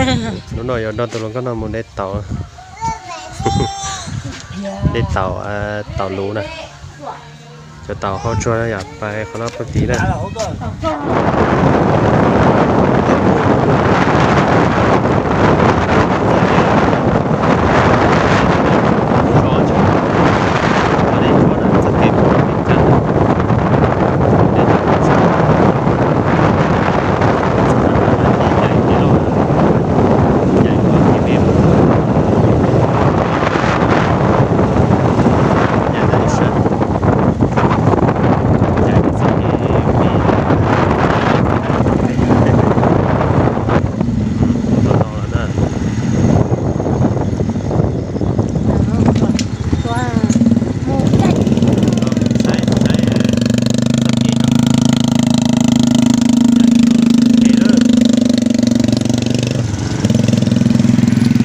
Hnub no yuav nrog tus hluas nkauj no mus de taum, de taum, taum luv na. Cov taum hau tsuag no yom, pais qhov no puag tid na.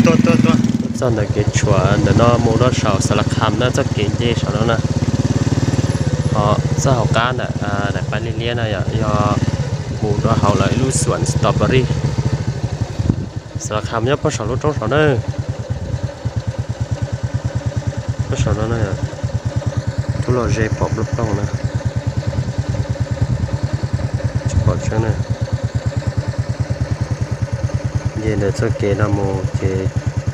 Tuaj, tuaj, tuaj. Txog ntawm kev tshuam ntawm no mus rau saum Xas Las Khas na, txoj kev nce saum no na. Ho txoj hauv qab ntawm, daim pab liab liab no yog, yog mus rau hauv lawv ib lub xyuam strawberry. Xas Las Khas nyob pob saum lub roob saud na. Pob saum no na, tub los ze pom plooj plooj na. Tsis pom tseeb na. Nce ntawm txoj kev no mus ces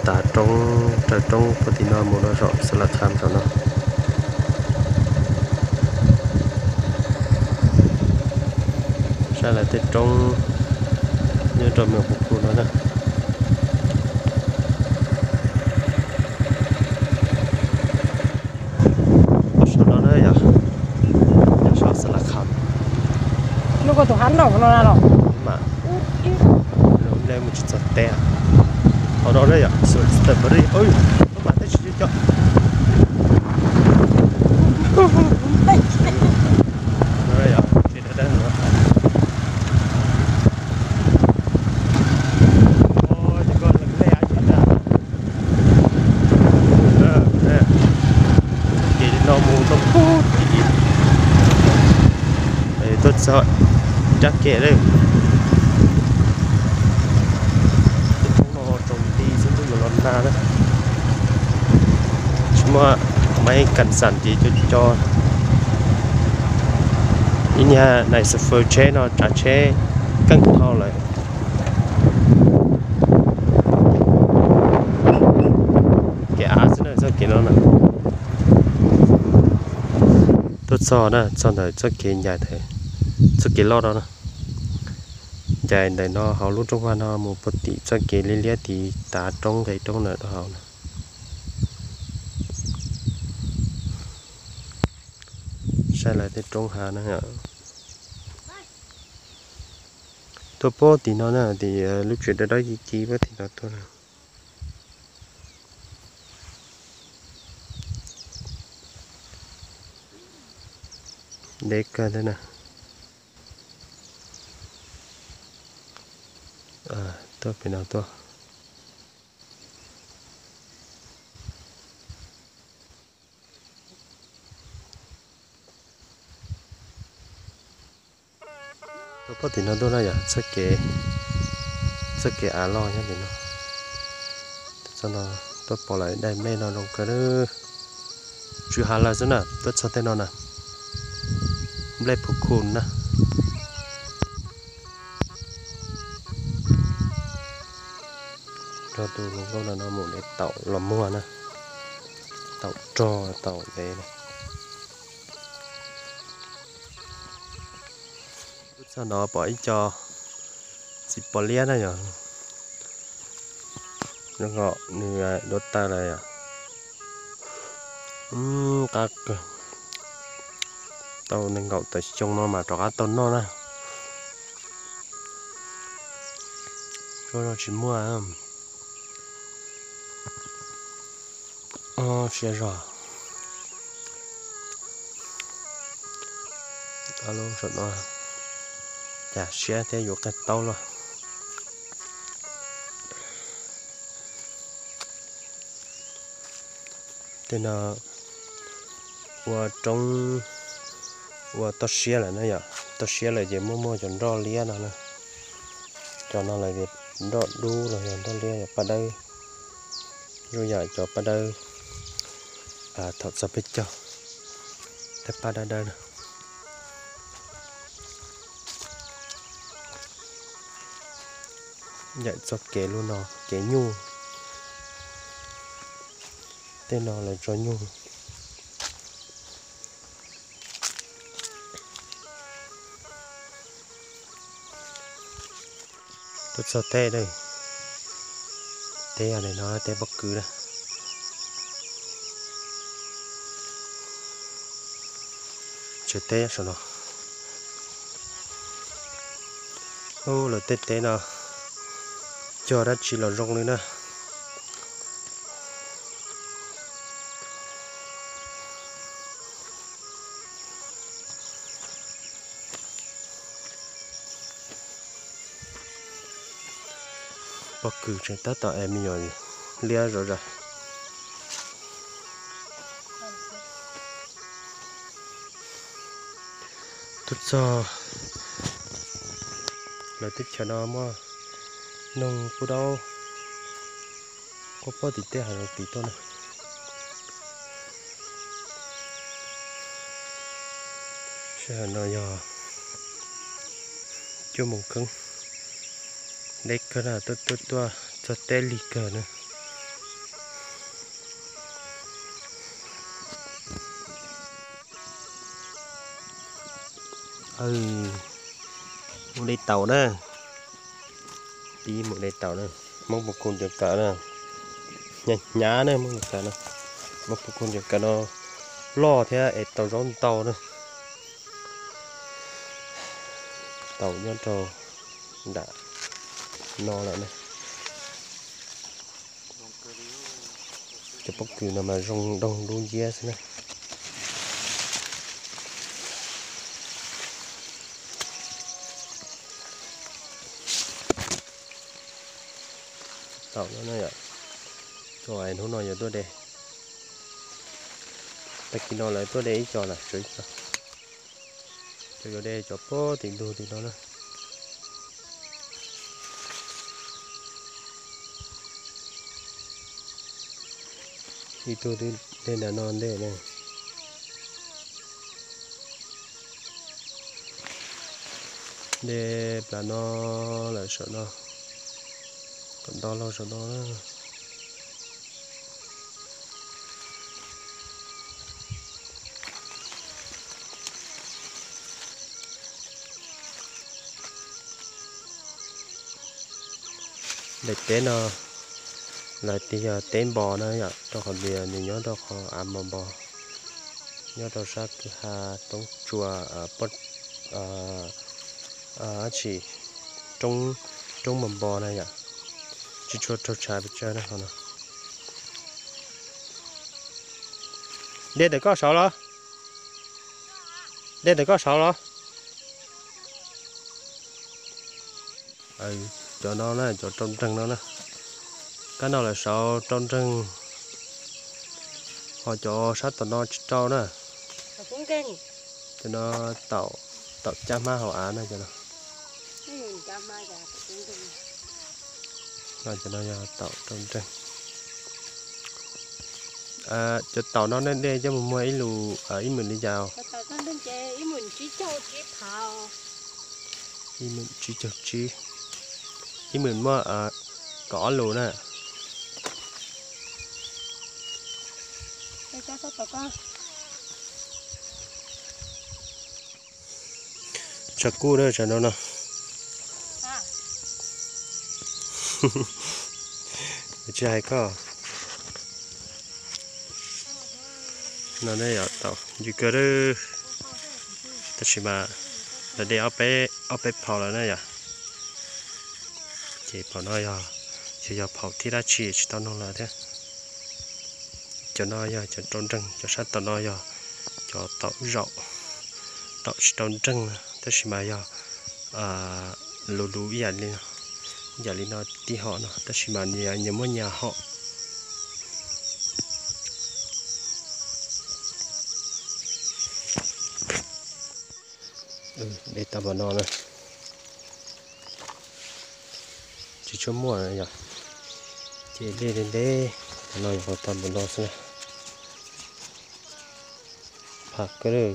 tav roob, raws roob puag tim no mus rau saum Xas Las Khas saum no. Saib lawv tej roob nyob rau Mes Phu Khu no na. Saum no na yog, yog saum Xas Las Khas. Mas lawv mus tsis txog teb. Hauv no na yog xyuam strawberry, ub, mas teb tsis co. No yog tsis dawb dawb. Ces no mus tau pug tim, tuaj txog cab kem lawm. Tej roob no tsaus nti xwb twb yuav los nag na. Tsis muaj maiv kam xam ces co co. Ib niag nais xus fws tsheb no tsav tsheb keej dhau lawm. Kev av xwb na, txoj kev no na. Tuaj txog na, txog ntawm txoj kev ncaim, txoj kev loj no na. Ncaim ntawm no hauv lub roob vaj no mus puag tim txoj kev liab liab tid, tav roob nqes roob ntawm rau hauv na. Saib lawv tej roob hav na. Tuaj puag tim no na, tim lub tsev dawb dawb ci ci puag tim no tuaj na. Deb kawg thiab na. Tuaj pem no tuaj. Tuaj puag tim no tuaj na yog txoj kev, txoj kev av loj nyob tim no. Txoj no tuaj pom lawv daim nplej no zoo kawg. Tsw hav lawm xwb na, tuaj txog tej no na. Nplej Phu Khu na. Nrog tus hluas nkauj no mus de taum los muag na. Taum rog taum ntev na. Lub txog no pom ib co txiv pos liab na yog, zoo nkaus nws duav taw lawm yom. Qab kawg, tau nees nkaum tawm xyoo no mas rov qab tau noj na. Suab no tsis muaj. Siab zog. Lub saum no cas siab thiab yuav qeej taub luaj. Tej no ua roob, ua toj siab lawm na yom, toj siab lawm ces muaj muaj cov nroj liab no na. Cov no lawv Nroj dub los yog nroj liab yog paj dawb, zoo yam cov paj dawb thaum txog peb caug, tej paj dawb dawb no. Yaim txoj kev lub no, kev nyuj, tej no lawv tso nyuj. Tuaj txog teb, teb no teb pob kws na. Tsev teb saum no. Ub, lawv tej teb no cog dab tsi los zoo li na. Pob kws tseem tab tom es me nyuam liab zom zaws. Tuaj txog lawv teb chaws no muaj noog pub daub quaj pob tim tej hav zoov tid tuaj na. Sij hawm no yog cuaj moos kheeb, deb kawg na, tuaj tuaj tuaj txog teb lig kawg na. Mus de taum na, pib mus de taum na, Hmoob Pus Khus cov kawm na, hnyav hnyav na Hmoob cov kawm na, Hmoob Pus Khus cov kawm no loj thiab es tau zaub ntau na. Taum nyob rau nram no lawm na. Cov pob kws no mas zoo doog dub nciab xwb na. Taum no, hnub no yuav tuaj de. Tag kis no lawv tuaj de ib co na, tshuav ib co. Cov yuav de cov pob tim ntug tim no na. Ib tug twb de nram no ntej na. De plas no lawm saum no, kom nto laug saum no na. Daim teb no lawv tias yog teb npos na yom, rau qhov tias nws nyob rau qhov av npos npos, nyob rau sab kwj ha roob tsua, dab tsi, roob npos npos na yom, tsis tshua raug tshav pes tsawg na qhov no. De ntawm koj saud los? De ntawm koj saud los? Cov no na, cov rau nreeg no na. Kab no lawv saud rau nreeg, ho cov sab tom no tsis rau na. Cov no taum, taum cab hmab hauv av na cov no. Cov no yog taum rau nreeg. Cov taum no nej de coj mus muag ib lus ib hmos li cas? Ib hmos tsib caug tsib, ib hmos muaj kaum ob lus na. Tshav kub na tshav no no. Tsis hais koj. No ne yom, taum ntsis kawg, tab sis mas lawv de ob peb phau lawm na yom. Ces phau no yog, yog, yog phau thib dab tsi tsis tau noog lawv thiab. Cov no yog cov rau nreeg, cov sab tom no yog cov taum zaum, taum tsis tau nreeg, tab sis mas yog lus lus ib yam li, ib yam li no tib hom no, tab sis mas nyias muaj nyias hom. De tau npaum no na. Tsis tshua muaj yom. Ces dej ntev ntev, cov no yog tag npaum no xwb na. Phaj kawg li.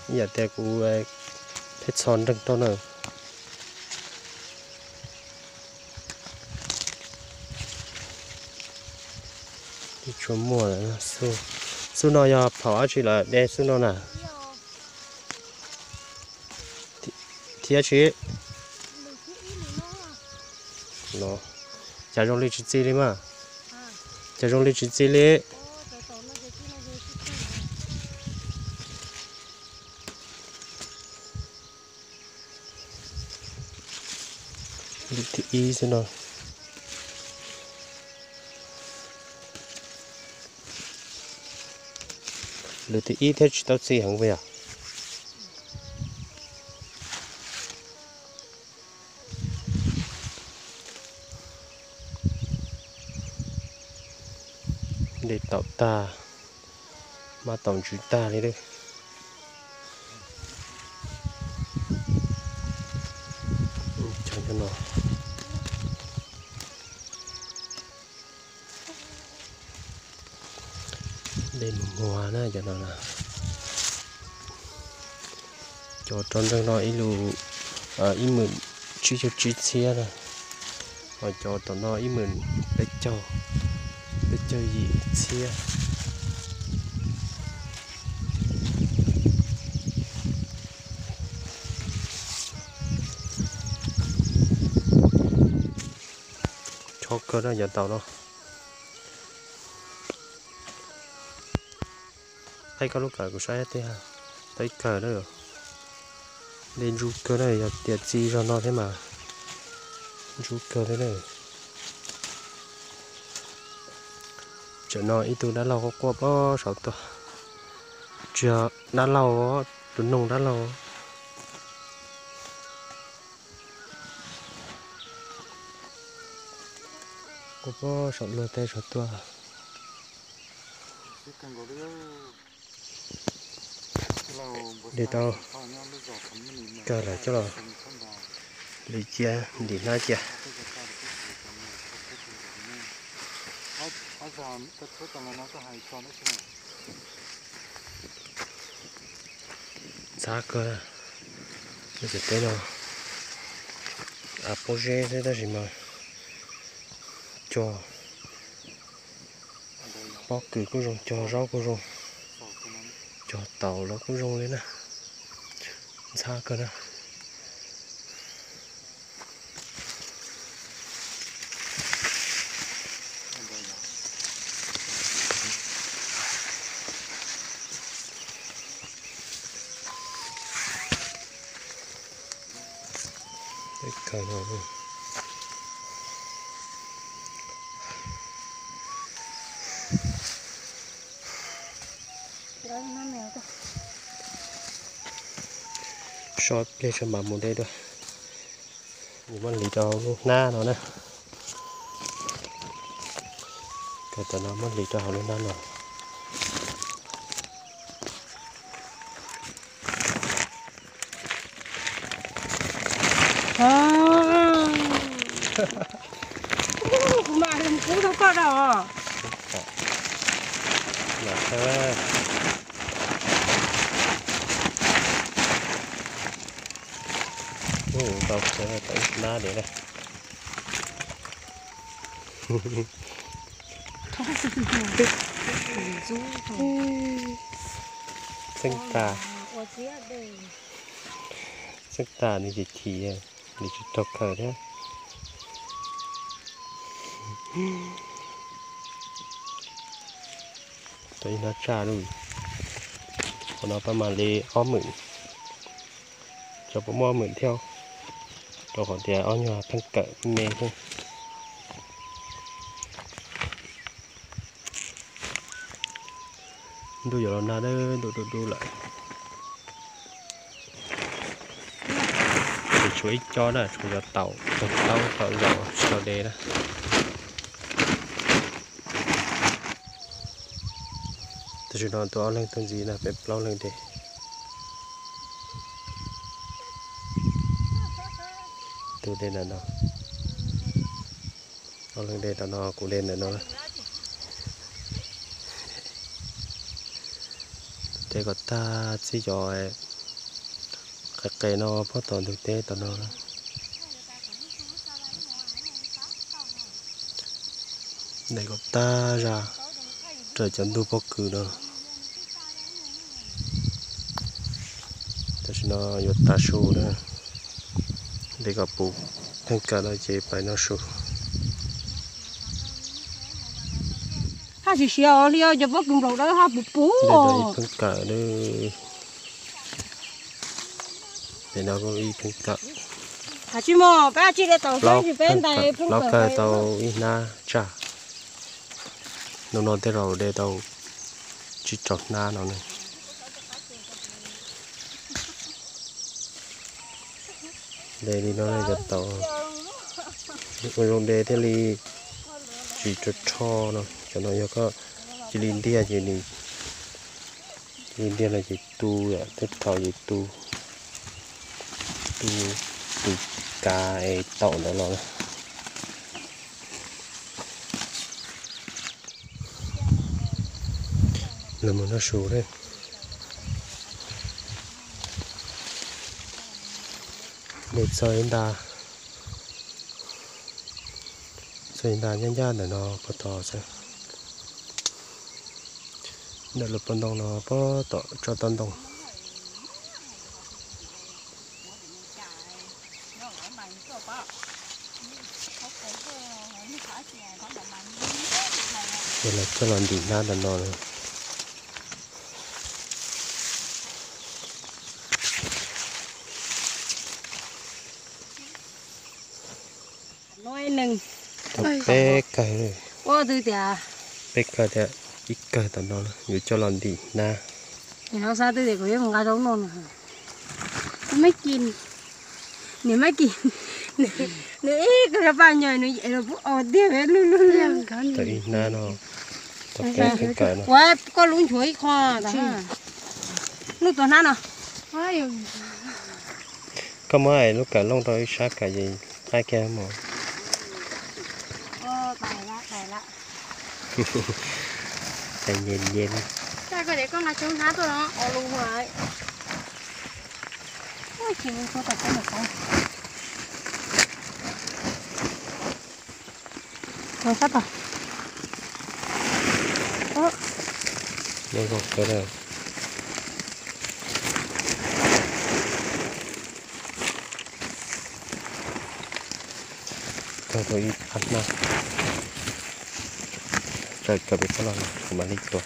Ib yam tias kuv pheej txhos nreeg rau na. Tsis tshua muaj lawm. Xub no yog phaum dab tsi lawm de xub no na? Thiab tsis no, cas zoo li tsis txi li mas, cas zoo li tsis txi li. Lwm thib ib xwb no. Lwm thib ib thiab tsis tau txi heev puas yog? De taum tag, maj taum ntsws tag li lawm. De mus muag na cov no na. Cov rau nreeg no ib lus ib hmos tsib caug tsib txhiab na, ho cov tom no ib hmos peb caug, peb caug yim txhiab. Chob kawg na cov taum no. Qhib koj lub kawm kuv saib thiab. Qhib kawg na. De ntsuj kawg na, yog tias txi zog no thiab mas ntsuj kawg thiab na. Tsam no ib tug dab laug quaj quaj pob saum tuaj. Tsis yog dab laug, tus noog dab laug. Quaj pob saum luag tej saum tuaj. De tau kawg lawm coj los li cia ntim hnab cia. Ntxhab kawg, lub tsev teb no av pob zeb xwb tab sis mas cog pob kws kuj zoo, cog zaub kuj zoo, cog taum los kuj zoo li na. Ntxhab kawg na. Sob pliag tso mam mus de dua. Muab hliv rau hauv lub hnab no na. Kawg tam no muab hliv rau hauv lub hnab no. Kuv mam kub tau koj da os. Tau hnab diam na. Txeeb tas, txeeb tas nws chim chim, nws tsis raug khaws thiab. Tau ib hnab tsaj lawm. Qhov no pab mam li ob hmos, tsis pom muaj ob hmos thiab, rau qhov tias ob nyuag pheej kawm me xwb. Ntuj yuav los nag, ntuj du du lawm. Ces tshuav ib co na, tshuav cov taum, taum taub taum zaum tsis tau de na. Tam sim no tus ob leeg tuaj ntxiv no peb plaub leeg de. Tus de ntawm no, ob leeg de tom no, kuv de ntawm no. De kom tag txij cov qe qe no puag tom ntug teb tom no. De kom tag zaj raws cov ntug pob kws no. Tam sim no yuav tav su na, de kom puv theej kawm no ces pais noj su. Haj siav siav os, li cov pob kws nplaum dawb haj puv puv. Ib pheej kawm, pem no kuj ib pheej kawm. Plaub kawg tau ib hnab tsaj. Hnub no tej zaum de tau tsib rau hnab no ne. De li no cov tau ua zoo de thiaj li tsis rho rho no. Cov no yog koj cia li ntiag ces nws, cia li ntiag no ces tu, twb rho ces tu, tu, tu kav es taum ntawd los. Los mus noj su na. De txog ib nta, txog ib nta ncaj ncaj ntawm no puag tod xwb. Ntawm lub pob ntoo no puag tom tsob toj ntoo. Ces lawv coj los ntim hnab ntawm no. Tau peb kawg, peb kawg thiab, ib kawg tom no yuav coj los ntim hnab. Nws ib kawg paj nyog nws es los pub os tiag lug lug. Tau ib hnab no, tau peb kawg no. Ua koj lub nchuav ib qho, lub tuav hnab no. Koj muab lub kawm looj rau ib sab kawm ces qaij kiag mus. Ces nyev nyev. Kawg tau ib phab hnab. Tawm kawm pem sab los kuv mam li tuav.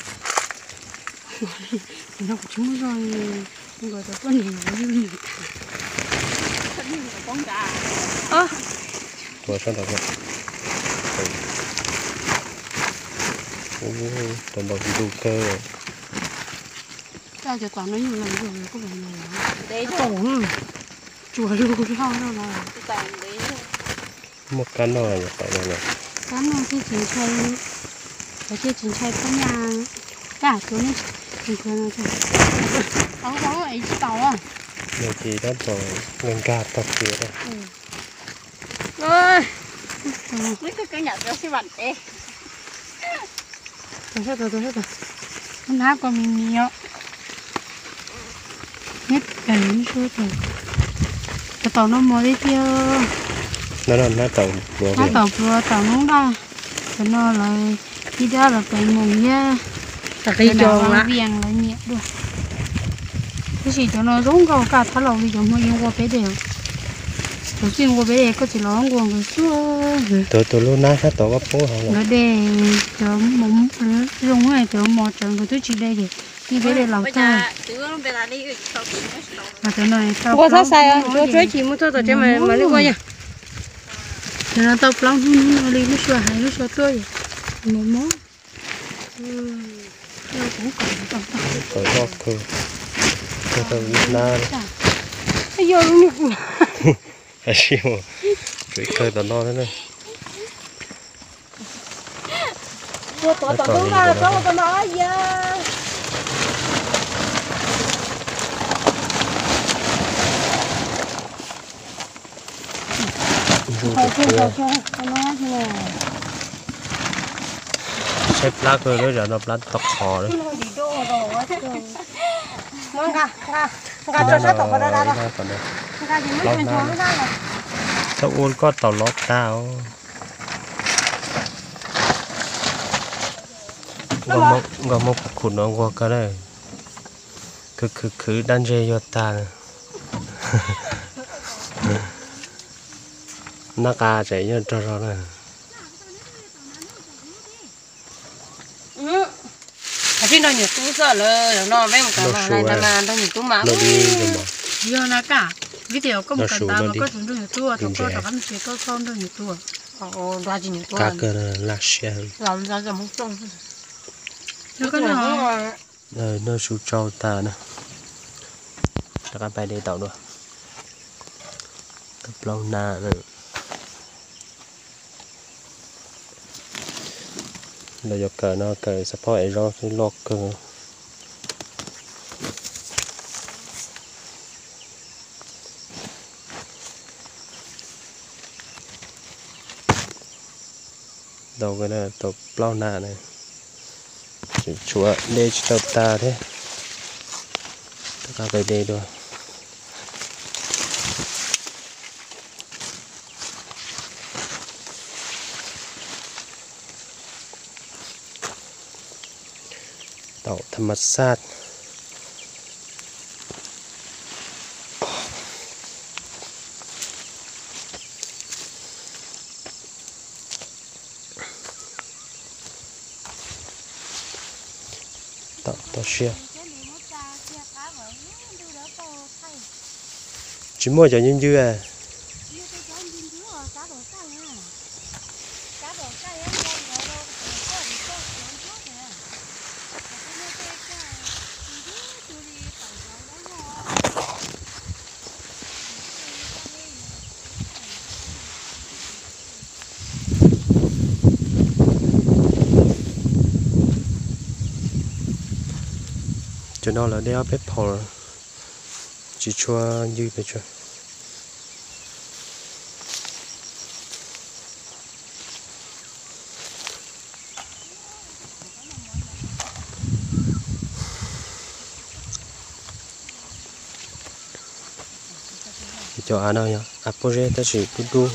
Tuav sab nraud. Ub, tau ntau ntug kawg. Muaj kab noj yom, tau no. Kab noj thiaj tsis ntshai, thiaj tsis ntshai phab nyaj. Kab tuav ne, tsis ntshai no. Nws ces tab tom nkag nkag tag kev. Tuav sab tod, tuav sab tod. Hnab ko me me os. Neb pem lub suab tod. Cov taum no mos tiag tiag. Hnab taum pluas, hnab taum pluas taum noob daj. Cov no lawv ib dab lawv pem mus thiab. Cov no vaj vias lawv nyiam dua. Tab sis cov no zoo nkauj kaj thab laus li cov Hmoob yeej nqua peb de. Cov txij nqua peb de koj txiv los nqua nkawd xwb. Tus tus lub hnab sab tod koj pub hauv nkawd de. Cov zoo cov mos tsawv nkawd twb tsis de ces yeej peb de laus tag. Nqua txhob xais, tsuav tsuav ib chim mus txog tom tsev mam li nqua yog. Cov no tau plaub hnub hnub no li lub sua hais lub sua tuaj mos mos. Kom zoj kawg, kawg tau ib hnab. Yog lub niag kuv. Tsuav ib kawg tom no thiab na. Ua tom tom no, tom no yog. Saib plab kawg, lub zos no plab tau qhov li. Txhob ua koj tau lob tag os. Nkauj Hmoob kuv khum no nquag kawg na. Khwv khwv khwv dab ntseg yuag tag. Nab qa tseem nyob rog zog na. Tib nrog nyuam tub xwb lawm, no peb mus kav mas nrog nyuam tub mas. Yog na kaj, vim tias koj mus kav tas mas koj tsis nrog nyuam tub, thaum koj rov qab mus tsev koj txhob nrog nyuam tub. Kab kawg, laj siab. Noj su tsau tas na, rov qab pais de tau dua. Tau plaub hnab na. Los yuav kawm no kawm xav phob es zaub xwb loj kawg. Tau, tau plaub hnab na, tseem tshuav de tsis tau tas thiab. Rov qab pais de dua. Taum tham mas xaj. Tau siab. Tsis muaj cov ncw ncw a. Cov no lawv de ob peb phaum, tsis tshua ncw pes tsawg. Cov av no yog av pob zeb tab sis dub dub,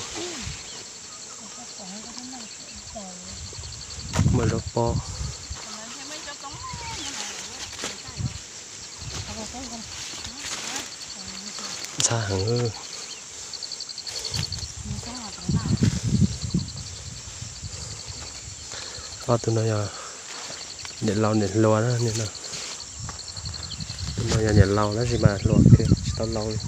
muaj zaub pob. Ntxhab heev. Ob tug no yog niam laus niam hluas na, tus no yog niam laus tab sis mas hluas kiag tsis tau laus li.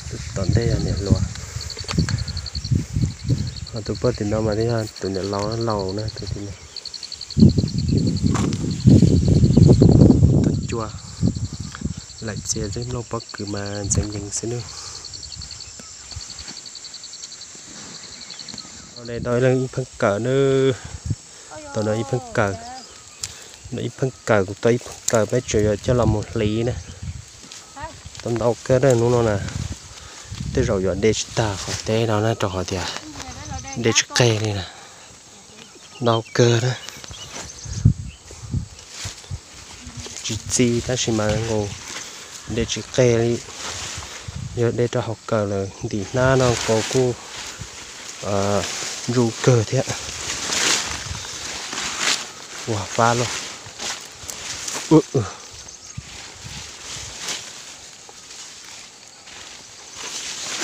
Tus tom ntej yog niam hluas, ho tus pog tim no mas twb yog tus niam laus laus na, tus tim no. Tus cua laim txias xwb, nplooj pob kws mas ntxeev yees xwb nawb. Tau ib pheej kawm nawb, tau no ib pheej kawm, no ib pheej kawm, kuv tau ib pheej kawm peb tseem yuav coj los mus hliv na. Tau ntau kawg hnub no na, tej zaum yuav de tsis tag qhov teb no na rau qhov tias de tsis qeg li na. Ntau kawg na. Tsis txi tab sis mas nkaus de tsis qeg li. Yog de rau hauv kawm lawm ntim hnab no nkaus kuj ntsuj kawg thiab. Ua fab lauj.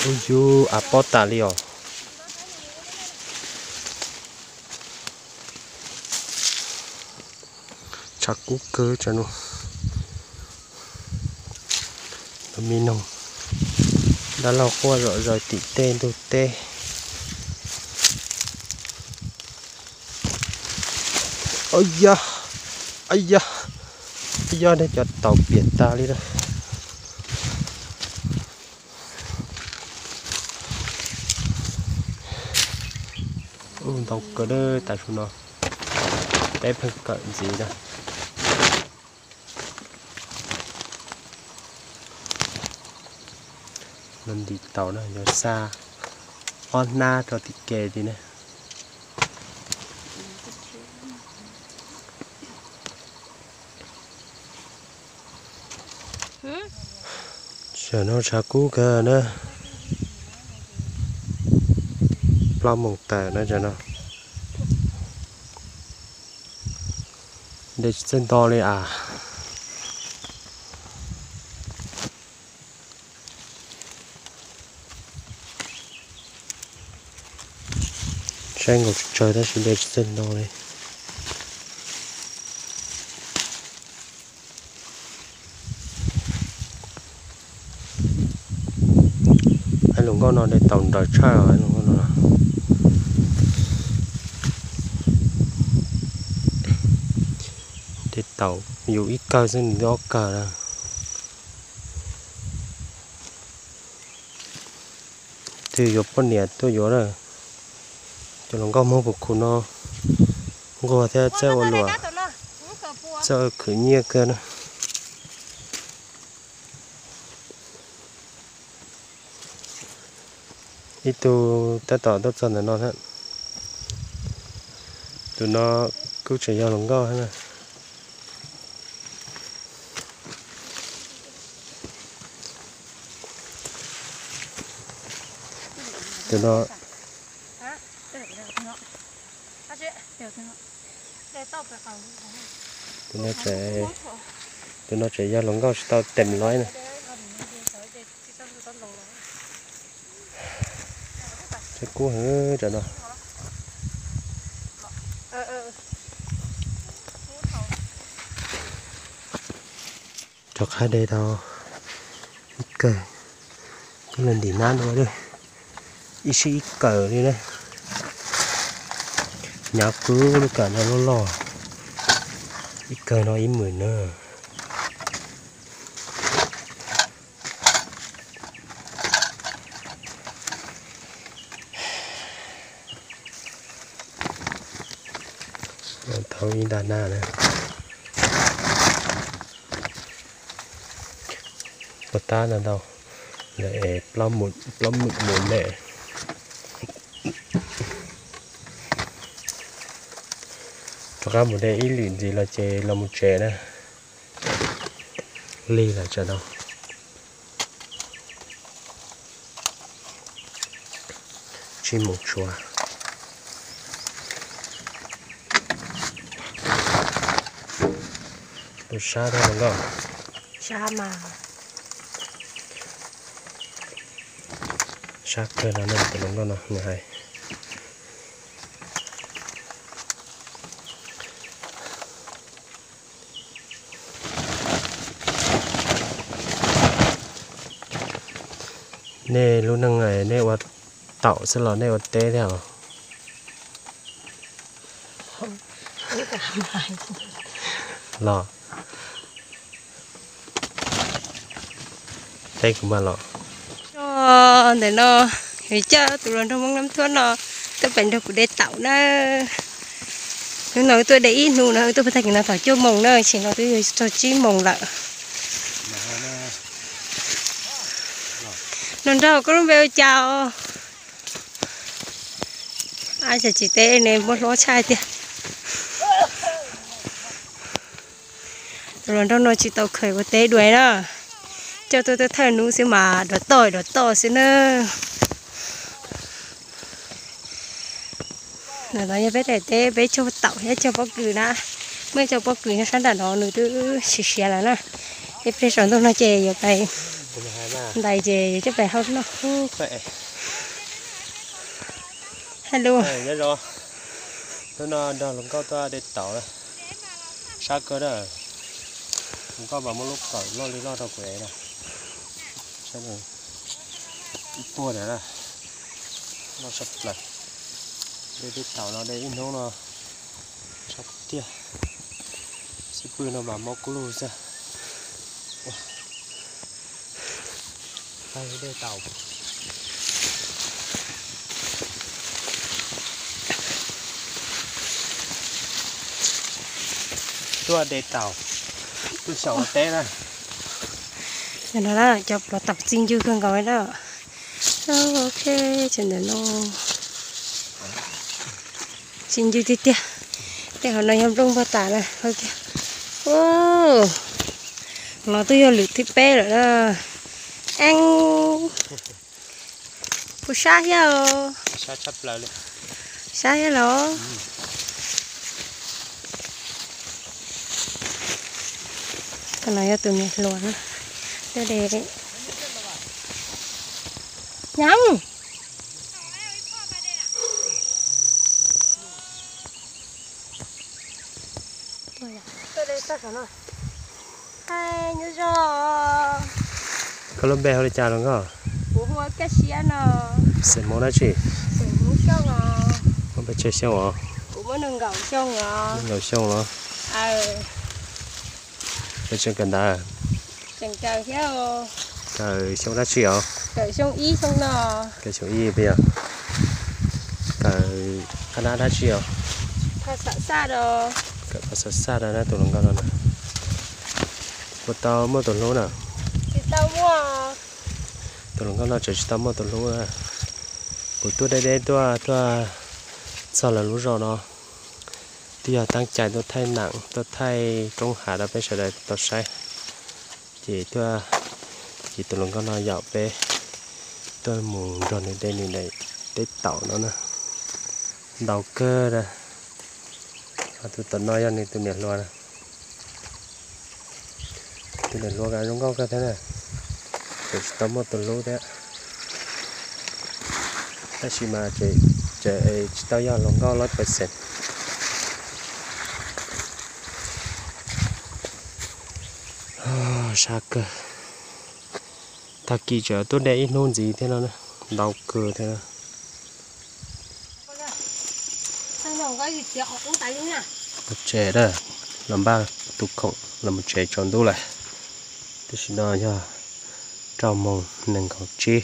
Ub yub, av pob tas li os. Tshav kub kawg tsam no. Tus me noog dab laug quaj zom zaws tim tej ntug teb. Ab yab, ab yab, ab yab, nej cov taus piam tas li na. Ub, ntau kawg, tav su no peb pheej kawm ntxiv na. Los ntim taum na, yuav xa ob hnab rau tim ke li na. Tam no tshav kub kawg na, plaub moos tawm na tam no. De tsis txawj nto li as. Saib nkaus tsawg tab sis de tsis txawj nto li. Hais lus nkauj no de taum nrawm tshaj os, hais lus nkauj no. De taum yus ib kawg xwb nws twb ob kawg na. Twb yuav poj niam tuaj yuav na. Cov hluas nkauj Hmoob puas khu no nquag thiab txawj ua luam, txawj khwv nyiaj kawg na. Ib tug tab tom tuaj txog ntawm no thiab. Tus no kuj tseem yog hluas nkauj thiab na. Tus no, tus no, tus no tseem yog hluas nkauj tsis tau teem los na. Tshav kub heev tam no. Rov qab de tau ib kawm, coj los ntim hnab dua, ib sij ib kawm li na. Nyav kwv lub kawm no loj loj, ib kawm no ib hmwm na. Thauj ib nta na. Puas tab ntau ntau, lawm es plaub hmwm mus ne. Rov qab mus de ib lwm ntxiv los ces los mus tsev na. Lig lawm tsam no. Tsib moos tshuav. Tus sab thiab hluas nkauj. Sab mas. Sab kawg no ne, tus hluas nkauj no nws hais. Nej lub neej nej ua taum xwb los nej ua teb thiab os? Los teb kuv mas los. Ntawm no, coj tus hluas nraug Hmoob Nab Thuab no tuaj pem nrog kuv de taum na. Hnub no wb tuaj de ib hnub no, wb tuaj pem tag kis no thaum cuaj moos na, tam sim no twb yog txog tsib moos lawm. Hluas nraug, koj lub npe ua cas? Ab, cas tsis teb ne, muab hlob tshaj tiag. Tus hluas nraug no tsis tau khaws ua teb dua na. Coj tuaj thawj hnub xwb mas dov toj dov toj xwb na. Ntawm no yog peb daim teb peb cog taum thiab cog pob kws na. Muaj ib co pob kws nyob sab nram no nws twb siav siav lawm na. Ib pliag saum ntuj no ces yuav pais ntais ces yuav coj pais hau noj. Hello. Hnub no nrog hluas nkauj tuaj de taum, sab kawg na. Hluas nkauj mas muab lub kawm loj li loj rau kuv ev na. Ib puag ntawd na, loj sab plaws. De tej taum no de ib hnub no sab tiag. Xib pwg no mas mob kub lug xwb. Tag de taum. Tuaj de taum, tuaj xyaum ua teb na. Cov no na, cov plov taum txi ncw kawg nkaus li na. Ok, ces ntawm no tsis ncw tiag tiag. Tej hauv no yog nplooj npog tas na. Los twb yog lwm thib peb lawm na. Eeb, puas sab thiab os? Sab thiab los? Tus no yog tus niam hluas na. Tuaj de nyob. Koj lub npe hu li cas los nkauj? Kuv hu Kaj Siab no. Xeem Hmoob dab tsi? Xeem Hmoob Xyooj os. Muaj pes tsawg xyoo os? Kuv muaj nees nkaum xyoo os. Nees nkaum xyoo los? Pes tsawg kawm ntawv? Tseem kawm thiab. Kawm xyoo dab tsi os? Kawm xyoo ib xyoo no. Kawm xyoo ib peb yog. Kawm qhab nab dab tsi os? Phas xas xaj os. Kawm phas xas xaj na tus hluas nkauj no na. Puas tau muaj tus hlub na? Tsis tau muaj. Tus hluas nkauj no tseem tsis tau muaj tus hlub na. Kuv tuaj deb deb tuaj, tuaj txog lawv lub zos no. Twb yog tab cai tuaj thaij nam tuaj thaij roob hav rau peb sawv daws tau saib. Ces tuaj, ces tus hluas nkauj no yaum peb tuaj mus nrog nws de nws daim teb taum no na. Ntau kawg na. Tus tom no yog nws tus niam hluas na. Tus niam hluas zoo nkauj kawg thiab na. Tseem tsis tau muaj tus hlub thiab. Tab sis mas tseem tsis tau yog hluas nkauj lawm pes xees. Sab kawg. Tag kis tseem tuaj de ib hnub ntxiv thiab no, ntau kawg thiab. Mus tsev na, los npaj tus khoom los mus tsev tsaus ntuj lawm. Tam sim no yog rau moos nees nkaum tsib,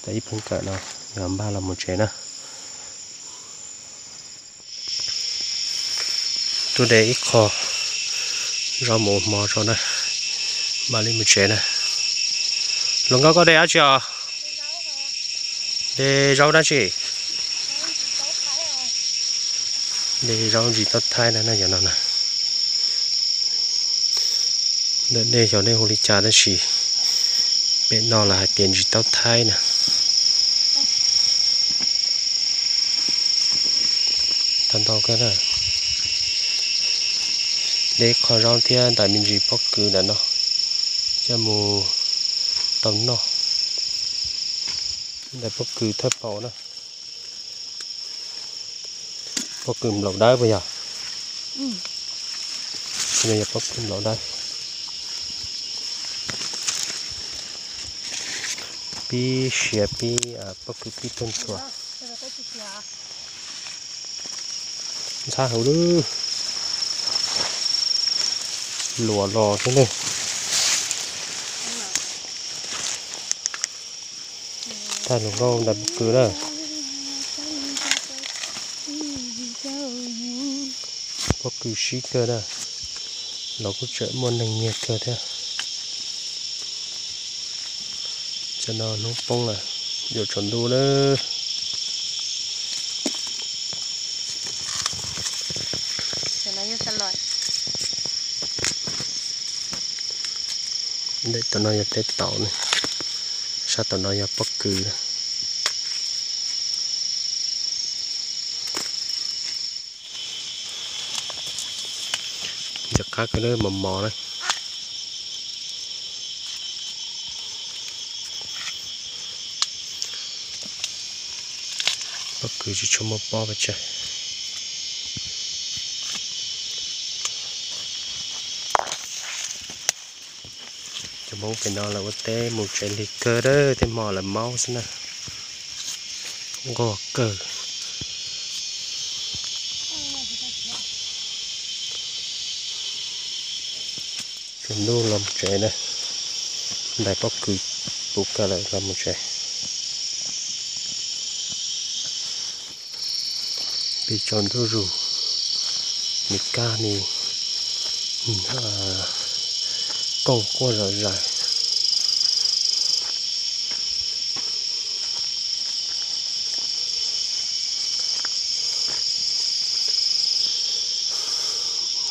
tau ib pheej kawm no yog npaj los mus tsev na. Tuaj de ib qho zaub mus ua hmo tso na, mam li mus tsev na. Hluas nkauj koj de dab tsi os? De zaub dab tsi? De zaub ntsis taub thaib na, yog no na. Ntawm nej xyov nej hu li cas tab sis pem no lawv hais tias ntsis taub thaib na. Tau ntau kawg na. De ib qho zaub thiab ntais me ntsis pob kws ntawm no coj mus tau noj. Ntais pob kws thawj paus na. Pob kws nplaum dawb puas yog? Yog pob kws nplaum dawb. Pib siav pib, pob kws pib tuag ntxhua. Ntxhab hauv lub luam los xwb ne. Tag hluas nkauj ntais pob kws na. Pob kws sib kawg na. Los kuj tseem muaj neeg nyiag kawg thiab. Tam no hnub poob lawm, yuav tsaus ntuj na. Ntawm tom no yog teb taum ne, sab tom no yog pob kws. Ntxim qab kawg na, mos mos na. Pob kws tsis tshua muaj pob pes tsawg. Cov Hmoob pem no lawv ua teb mus tsev lig kawg, tej hmo lawv maub xwb na. Nquag kawg. Tsaus ntuj los mus tsev na, ntais pob kws puv kawg lawm los mus tsev. Pib tsaus ntuj zus, nws kaj ni kooj quaj zom zaws.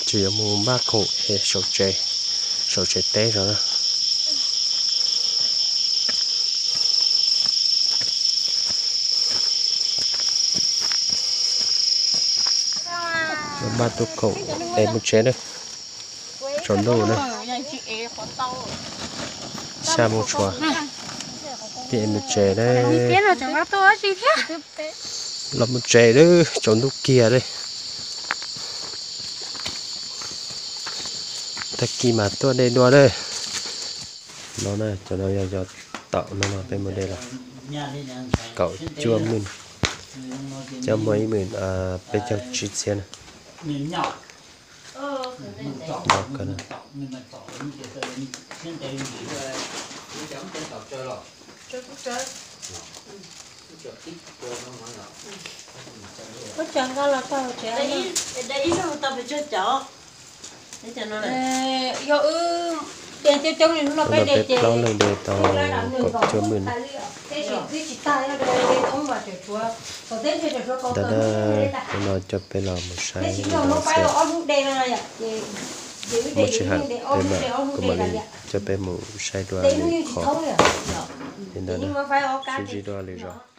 Tsis yuav mus npaj khoom es saum tsev, saum tsev teb zog na. Npaj tub khoom es mus tsev na. Tsaus ntuj na. Xya moo tshuav, thiaj es mus tsev na. Los mus tsev lawm, tsaus ntuj kiag li. Tag kis mam tuaj de dua na. No na, cov no yog yog taum no no peb mus de los kaum cuaj mwj, coj muaj ib mwm peb caug tsib txhiab na. Peb plaub leeg de tau kaum cuaj mwj na. Ntawm no coj peb los mus saib li no xwb. Muaj sij hawm peb mam, kuv mam li coj peb mus saib dua lwm qhov li ntawd na. Sib ntsib dua lwm zaus.